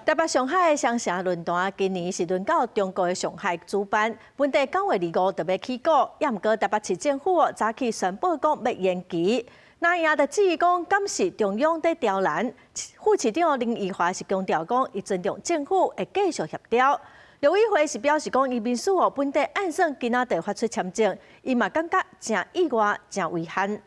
台北上海雙城論壇今年是輪到中國的上海主辦，本地9月25就欲起鼓，也毋過台北市政府哦早起宣布講欲延期。那也就質疑講，敢是中央佇刁難？副市長林奕華是強調講，伊尊重政府會繼續協調。陸委會是表示講，移民署哦本底按算今仔日發出簽證，伊嘛感覺誠意外、誠遺憾。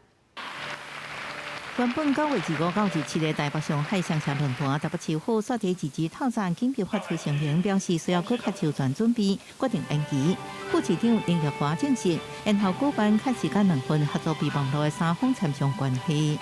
原本9月25到27的台北上海雙城論壇，台北市府煞佇二二透早緊急發出聲明，表示需要閣較周全準備，決定延期。副市長林奕華證實，延後舉辦確實佮兩份合作備忘錄的三方簽上關係。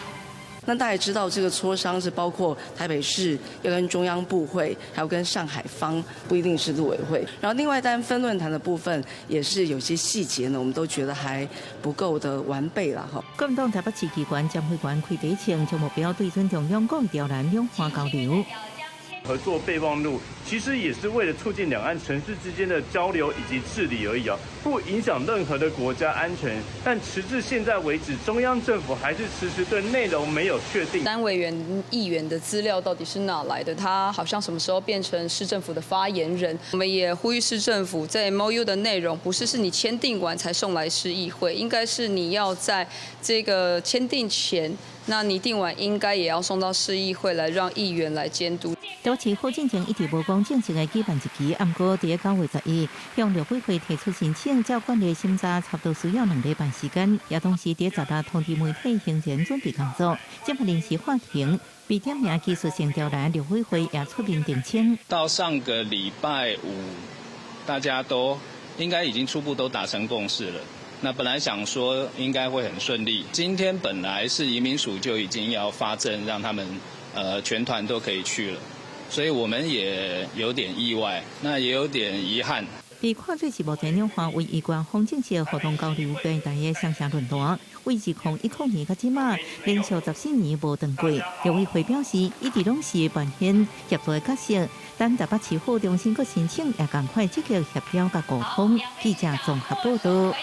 那大家知道，這個磋商是包括台北市要跟中央部會，還有跟上海方，不一定是陸委會。然後另外單分論壇的部分，也是有些細節呢，我們都覺得還不夠的完備啦。哈。國民黨台北市議員江惠源開地稱，將目標對準中央，講刁難兩岸交流。合作備忘錄其實也是為了促進兩岸城市之間的交流以及治理而已啊，不影響任何的國家安全。但遲至現在為止，中央政府還是遲遲對內容沒有確定。單委員、議員的資料到底是哪來的？他好像什麼時候變成市政府的發言人？我們也呼籲市政府，在 MOU 的內容不是是你簽訂完才送來市議會，應該是你要在這個簽訂前，那你訂完應該也要送到市議會來，讓議員來監督。台北市府進前一直無講正式的舉辦日期，毋過佇9月11向陸委會提出申請，照慣例審查差不多需要2禮拜時間，也同時佇16通知媒體行前準備工作。這擺臨時法庭被點名技術性刁難，陸委會也出面澄清。到上個禮拜五，大家都應該已經初步都達成共識了。那本來想說應該會很順利，今天本來是移民署就已經要發證，讓他們全團都可以去了。所以我們也有點意外，那也有點遺憾。被看做是目前兩岸唯一官方正式活動交流平台的雙城論壇，為2010年到這馬連續14年無斷過。陸委會表示，一直攏是扮演協助的角色，等台北市府重新閣申請，也仝款積極協調佮溝通。記者綜合報道。